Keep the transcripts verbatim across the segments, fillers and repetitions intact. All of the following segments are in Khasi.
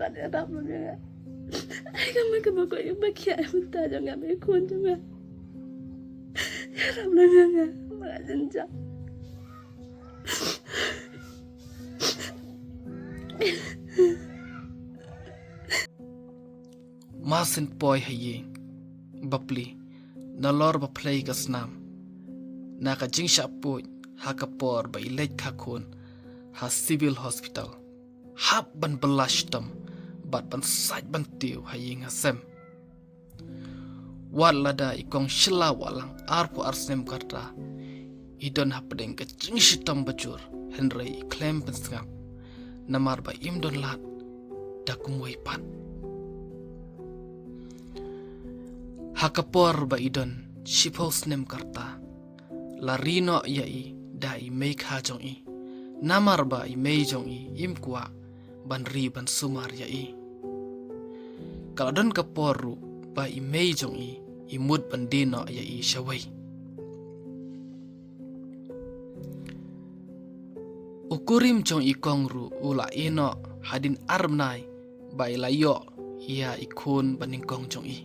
Pat ïarap lem ïa nga. Ai ka ma ka ba koit ba khiah ïa mynta jong nga, me khun jong nga. Ïarap lem ïa nga. Ba nga jynjar. Masin poi ha ïing bapli nalor ba phlei ka snam. Na ka jingshah puj ha ka por ba i leit kha khun ha Civil Hospital, hap ban bylla shitom bad ban sait ban tiew ha ïing ha sem. Wat lada i kong Shylla Wahlang arphew ar snem ka rta, i don hapdeng ka jingshitom bajur, hynrei i khlem pynsngap namar ba im don lad da kumwei pat. Ha ka por ba i don shiphew snem ka rta, la ri noh ïa i da i mei kha jong i, namar ba i mei jong i im kwah ban ri ban sumar ïa i. Ka la don ka por ruh ba i mei jong i i mut ban die noh ïa i shawei. U kurim jong i kong ruh u la ïeh noh hadien ar bnai ba i la ïoh ïa i khun ba nyngkong jong i.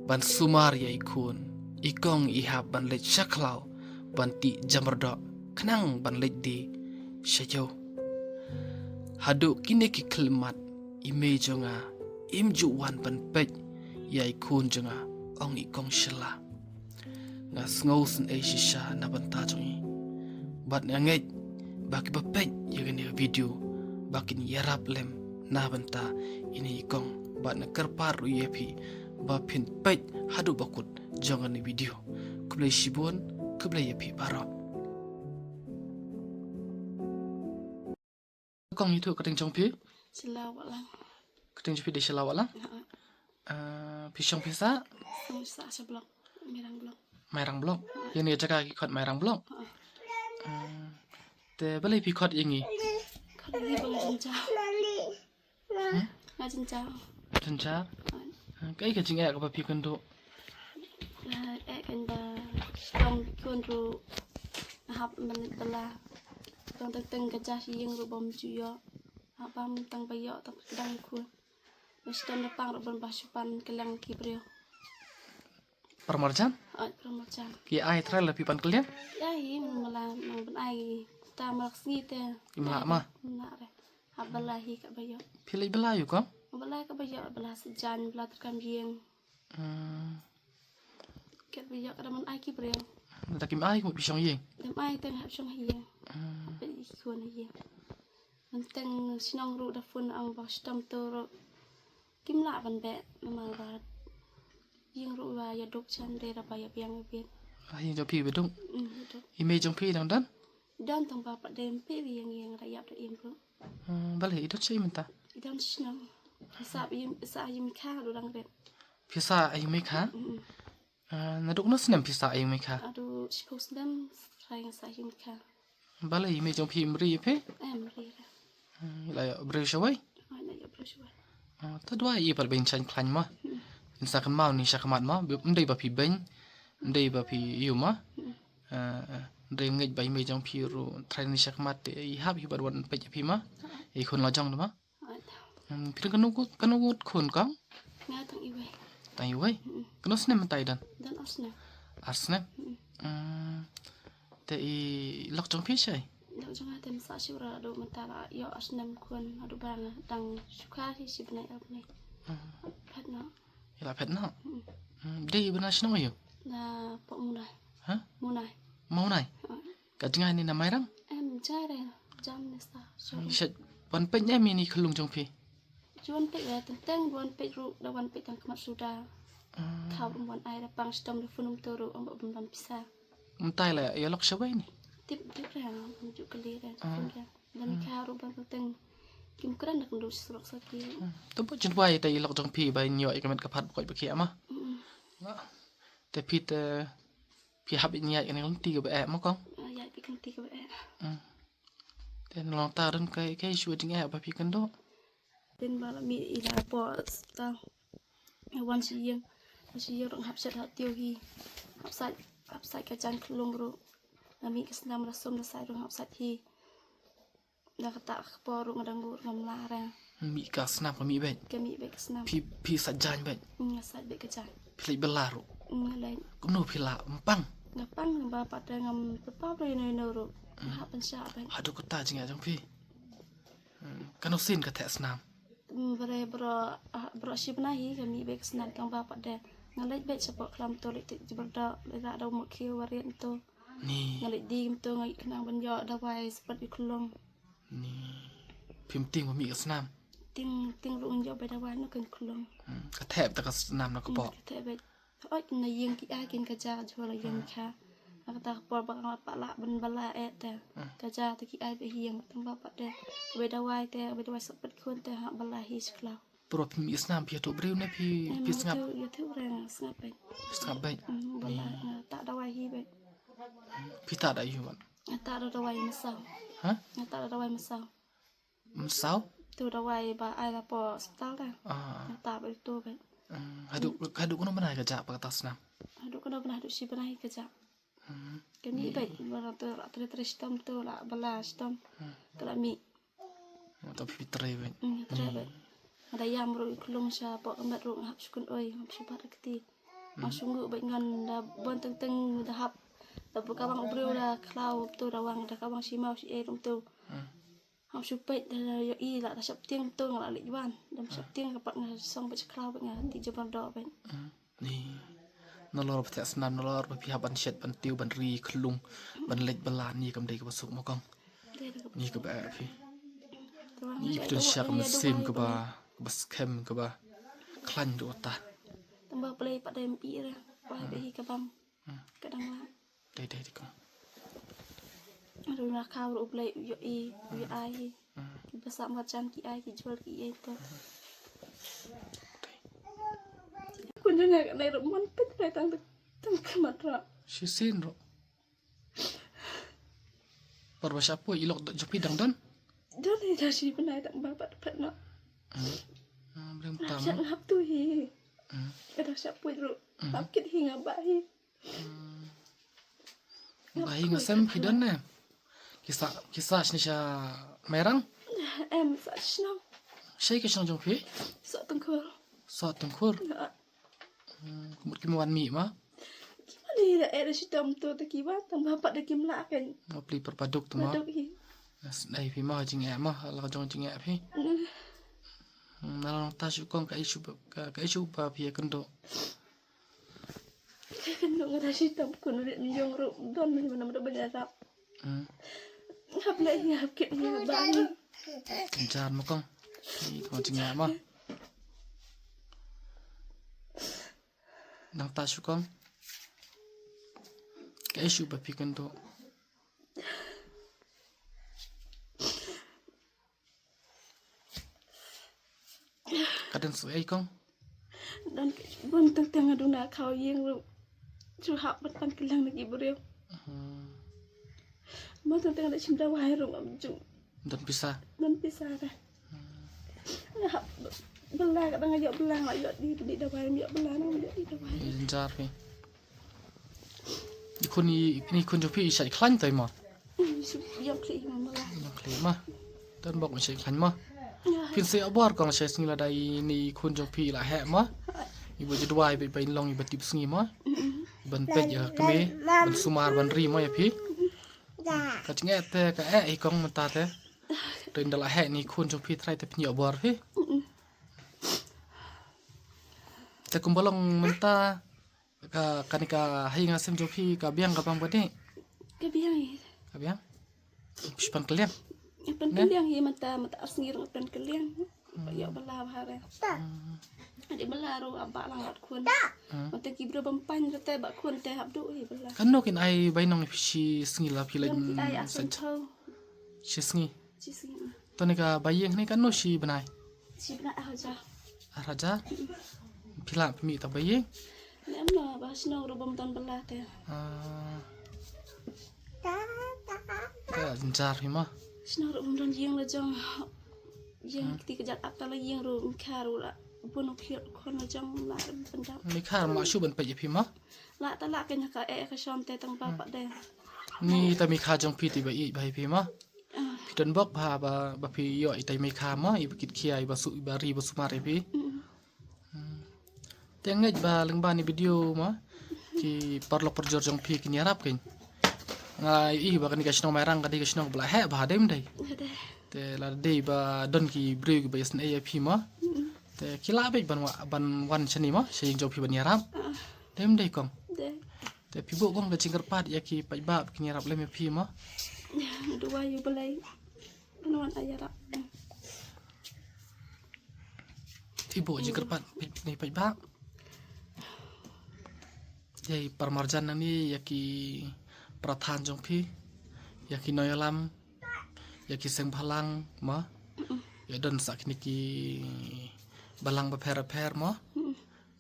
Ban sumar ïa i khun, i kong i hap ban leit sha khlaw ban tih jamyrdoh khnang ban leit die sha ïew. Haduh kine ki khyllipmat i mei jong nga im ju wan ban peit ïa i khun jong nga, ong i kong Shylla. Nga sngew sngewsih shisha na bynta jong i. Bad nga ngeit ba kiba peit ïa kane ka video ba kin ïarap lem na bynta ine i kong. Bad nga kyrpad ruh ïa phi ba phin peit haduh ba kut jong kane video. Khublei shibun, khublei ïa phi baroh. Kong, ïathuh kyrteng jong phi? Shylla Wahlang. Kyrteng jong phi dei Shylla Wahlang? Ha. Ah, phi shong phi sah? Shong sah sha block. Mairang block. Mairang block. Ïa kane ka jaka ki khot Mairang block. Ha. Ah, te balei phi khot ïa ngi? Khot ïa ngi ba nga jynjar. Hmm? Nga jynjar. Jynjar? Ha. Ah, kaei ka jingeh kaba phi kynduh? Nga eh kan ba shitom khun ruh hap ban leit bylla. Tang tang tang ka jaka ïing ruh bym ju ïoh. Hap bam tang ba ïoh tang ka dang khun. Ba shitom da pang ruh ban ba shu pan kylliang ki briew. Paramarjan? Oi, paramarjan. Ki ai trai la phi pan kylliang? Ki ai hi, mala nang ban ai. Ta malak sngi te. Ki mala ma? Mala re. Hap bylla hi ka ba ïoh. Phi leit bylla ïa u kong? Bylla ka ba ïoh, bylla sajan, bylla treikam ïing. Hmm. Kat ba ïoh ka da man ai ki briew. Da kim ai, kumno phi shong ïing? Dam ai teng hap shong ha ïing. Hmm. Hap peit ïa ki khun ha ïing. Ban teng shnong ruh da phone ong ba shitom to ruh. Kim lah ban beh namar ba ïing ruh ba ïa duk, shan dei ra ba ïa biang ïa biang. Ah, ïing jong phi ba duk? Mm, ïa duk. I mei jong phi dang don? Don tang ba pat dei phi ïing, ïing da ïap da im ruh. Hmm, balei i don shaei mynta? I don shnong. Sa ïing, sa ïing mei kha ruh dang rit. Phi sa ïing mei kha? Mm. Ah, naduh katno snem phi sa ïing mei kha? Naduh shiphew snem, trai nga sa ïing mei kha. Balei i mei jong phi im ri ïa phi? Em ri re. Hmm, la ïoh briew shawei? Oi, la ïoh briew shawei. Ah, to duwai ïa pat ba in shah khlaiñ ma. Hmm. In sa kynmaw ïa ine shakhmat ma, ym dei ba phi beiñ, ym dei ba phi ïoh ma. Hmm. Ah, ah, ym dei ngeit ba i mei jong phi ruh trai ïa ine shakhmat te i hap hi ban wan peit ïa phi ma. Hmm. I khun la jong ma. Hmm, phi don katno ngut, katno ngut khun kong? Nga tang iwei. Tang iwei? Mm. Katno snem mynta i don? Don ar snem. Ar snem? Mm. Hmm, te i lok jong phi shaei? Lok jong nga te mynta shu ra haduh mynta la ïoh ar snem khun haduh ba nga dang shu kha hi shi bnai ar bnai. Hmm. Phet noh. I la phet noh? Mm. Hmm, dei bna shnong aiu? Na Pok Munai. Ha? Munai. Munai? Ha. Ka jngai ne na Mairang? Em, jngai re, jam ne sa, showroom. Shet wan peit ne ïa ine i khyllung jong phi? Ju wan peit re, teng teng wan peit ruh, da wan peit tang khmat suda. Ah. Thaw ruh wan ai re, pang shitom da phone ym to ruh, ym ba bym don pisa. Mynta i la ïalok shawei ne? Tip, tip re, ym ju kylli re, ah, phone re. Da mei kha ruh ba teng teng kim kren da kynduh surok sa ki. Hmm. To bad jin wai te i lok jong phi ba in ïoh ïa ka met ka phad ba koit ba khiah ma. Hmm. Te phi te phi hap ïaid kane ka lynti kaba eh ma kong? Ah, ïaid phi ka lynti kaba eh. Hmm. Te na long ta don kaei kaei shuh jingeh ba phi kynduh? Te ba la mih i la poi hospital. Wan sha ïing, wan sha ïing ruh hap shet hap tiew hi. Hap sait, hap sait ka jaiñ khyllung ruh. La mih ka snam la sum la sait ruh hap sait hi. Da kata ka por ruh nga dang gur ngam lah re. Mih ka snam ka mih beit. Ka mih beit ka snam. Phi, phi sait jaiñ beit. Nga sait beit ka jaiñ. Phi leit bylla ruh. Nga leit. Kumno phi lah, ym pang? Nga pang, ba pat te ngam pyrpap ruh ino ino ruh. Nga hap pynshah beit. Haduh kata jingeh jong phi. Hmm, kano sien ka theh snam? Hmm, bare bro, ah, bro shi bnai hi ka mih beit ka snam tang ba pat te. Nga leit beit shapoh klam to leit tip jubor da, leit rah da u mukhi warit to. Ni. Nga leit di to nga khnang ban ïoh dawai spet ïa u khlung. Ni. Phim tieng ba mih ka snam. Tieng, tieng ruh ngan ïoh bai dawai na ka khlung. Hmm. Ka thep ta ka snam na ka pok. Hmm, ka thep beit. Oi na ïing ki ai kin ka ja jhol la ïing kha. Na kata ka por ba nga pat lah ban bylla eh te. Hmm. Ka ja te ki ai beit ïing tang ba pat te. Bai dawai te, bai dawai spet khun te ha bylla hi shklau. Pero phi mih snam phi ïathuh briew ne phi, phi sngap? Ïathuh, ïathuh briew nga sngap beit. Phi sngap beit? Mm, ba la, nga tah dawai hi beit. Phi tah da ïu ban? Nga tah da dawai masaw. Ha? Nga tah da dawai masaw. Masaw? Tu dawai ba ai la po hospital da. Ah. Nga tah beit tu beit. Hmm, haduh, haduh kano bnai ka jah ba ka tah snam? Haduh kano bnai, haduh shi bnai ka jah. Hmm. Ka mih beit, ba la tu la trei trei shitom tu la bylla shitom. Hmm. Ka la mih. Nga tah phi trei beit. Hmm, trei beit. Nga da ïam ruh ïa u khlung shapoh ka met ruh nga hap shu kynoi, nga hap shu bat ha kti. Nga shu nguh beit ngan da bun teng teng da hap. Da bu ka bang u briew da khlaw tu da wang da ka bang shi maw shi ei ruh tu. Hmm. Hap shu peit da ïohi la da sheptieng to nga la leit wan. Da sheptieng ka pat nga song beit sha khlaw beit nga tip jubor doh beit. Hmm. Ni. Nalor ba theh snam nalor ba phi hap ban shet ban tiew ban ri khlung ban leit bylla ni kam dei kaba suk ma kong. Ni kaba eh phi. Ni phi don sha ka mynsiem kaba, kaba skhem kaba khlaiñ ruh ta. Tang ba Blei pat dei ym ïeh re. Ba hi ka bam. Hmm. Ka dang la. Dei, dei, dei, kong. Ruh na khaw ruh U Blei u ïohi, u ïohi. Hmm. Ki ba sah marjan ki ai, ki jewel ki ai to. Dei. Kun jong nga ka dei ruh mon peit re tang, tang ka mat ruh. Shisien ruh. Por ba shah poi i lok jong phi dang don? Don hi da shi bnai tang ba pat pat noh. Hmm. Hmm, brem tam. Shah ngap tu hi. Hmm. Ka da shah poi ruh. Hmm. Hap kit hi nga ba hi. Hmm. Ba hi nga sem phi don ne. Ki sah, ki sah shane sha Mairang? Em, sah shnong. Shaei ka shnong jong phi? Sohtengkur. Sohtengkur. Ya. Hmm, ka mut kim wan mih ma? Kim wan hi da eh da shitom to te ki wan tang ba pat da kim lah kein. Nga plie pyrpaduk to ma. Paduk hi. Sdei phi ma jingeh ma, la ka jong jingeh phi. Hmm. Hmm, na long ta shu kong ka issue ba, ka, ka issue ba phi ïa kynduh. Kynduh nga da shitom kun rit mynsiem ruh don mynta ba nga ïarap. Hmm. Hap leh hi hap kit hi hap ba hi. Jan ma kong. Ni kong jingeh ma. Nang ta shu kong. Ka issue ba phi kynduh. Ka don shuh ei kong? Don bun teng teng nga duna khaw ïing ruh. Shu hap ban pan kylliang na ki briew. Hmm. Bun teng teng da shim dawai ruh ngam ju. Don pisa. Don pisa da. Hmm. Nga hap bylla ka dang ïoh bylla nga ïoh dih dih dawai ïoh bylla nang ïoh dih dawai. Ïa jynjar phi. I khun i, i khun jong phi i shait khlaiñ tai ma? Ïa khlieh ma. Ïa khlieh ma. Don bok i shait khlaiñ ma. Phin sa ïoh bor kong shai sngi lada i khun jong phi i la heh ma. I ba ju dawai ba, ba in long i ba tip sngi ma. I ban peit ïa ka kmie ban sumar ban ri ma ïa phi. Ka jingeh te ka eh i kong mynta te. Te in da la heh i khun jong phi trai te phin ïoh bor phi. Te kumba long mynta Ka, kane ka ha ïing ha sem jong phi ka biang ka bam ka dih? Ka biang hi. Ka biang? Phi pan kylliang? Pan kylliang hi mynta, mynta ar sngi ruh pan kylliang. Ïoh bylla bha re. Dei bylla ruh ap ba lang wat khun. Mynta ki briew bym pan te ba khun te hap duh hi bylla. Kano kin ai bainong phi shi sngi la phi leit? Shi sngi. Shi sngi. To ne ka ba ïing ne kano shi bnai? Shi bnai ar hajar. Ar hajar? Phi lah phi mih ta ba ïing? Ne em lo ba shnong ruh bym don bylla te. Ah. Ka jynjar phi ma. Shnong ruh bym don ïing la jong. Ïing kti ka jat ap ta la ïing ruh mkha ruh la. Bun u khia khon la jong la bym don. Mkha ma shu ban peit ïa phi ma. La ta la ka nya ka eh ka shon te tang ba pat de. Ni ta mkha jong phi ti ba ïeit ba hi phi ma. Phi don bok ba, ba, ba phi ïoh itai mei kha mo, iba kit khia, iba su, iba ri, iba sumar ïa phi. Hmm. Te ngeit ba lyngba ïa kine ki video mo, ki paralok parajor jong phi kin ïarap kein. Nga ïohi ba kane ka shnong Mairang ka dei ka shnong ba la heh bha, dei ym dei? Dei. Te la dei ba don ki briew kiba ïasngewthuh ïa phi mo. Hmm. Te ki lah beit ban wa-, ban wan shane mo, sha ïing jong phi ban ïarap. Ah. Dei ym dei kong? Dei. Te phi buh kong ka jingkyrpad ïa ki paidbah kin ïarap lem ïa phi mo. Duwai ïa U Blei. Ban wan ai ïarap. Phi buh jingkyrpad, phi, ne paidbah. Ïa i para marjan nangne, ïa ki para thaiñ jong phi, ïa ki nongïalam, ïa ki seng bhalang mo. Ïa don sa kine ki balang bapher bapher mo.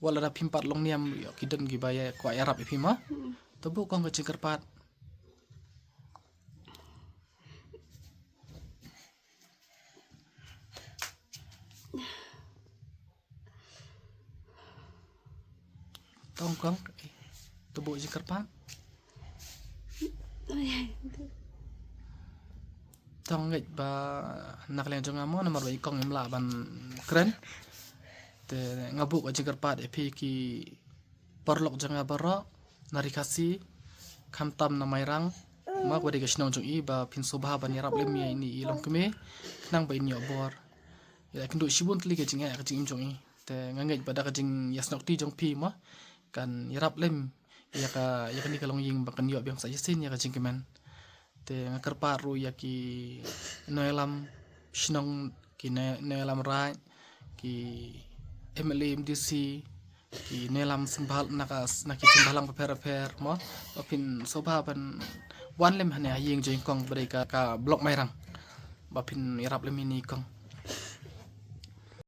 Wat lada phim pat long niam, ïa ki don kiba ïa kwah ïarap ïa phi mo. To buh kong ka jingkyrpad. Tong kong, to buh jingkyrpad. Tong ngeit ba na ka liang jong nga mo, namar ba i kong im lah ban kren. Te nga buh ka jingkyrpad ïa phi ki paralok jong nga baroh, na Ri Khasi, khamtam na Mairang, ma ka dei ka shnong jong i, ba phin sngewbha ban ïarap lem ïa ine i longkmie, khnang ba in ïoh bor. Ïa kynduh shibun tylli ka jingeh ka jingim jong i. Te nga ngeit ba da ka jingïasnoh kti jong phi mo, kan ïarap lem ïa ka, ïa kane ka longïing ba kan ïoh biang sa shisien ïa ka jingkmen. Te nga kyrpad ruh ïa ki nongïalam shnong, ki nongïalam raid, ki M L A, M D C, ki nongïalam seng bhal-, na ka, na ki seng bhalang bapher bapher mo, ba phin sngewbha ban wan lem hangne ha ïing jong i kong ba dei ka, ka block Mairang, ba phin ïarap lem ïa ine i kong.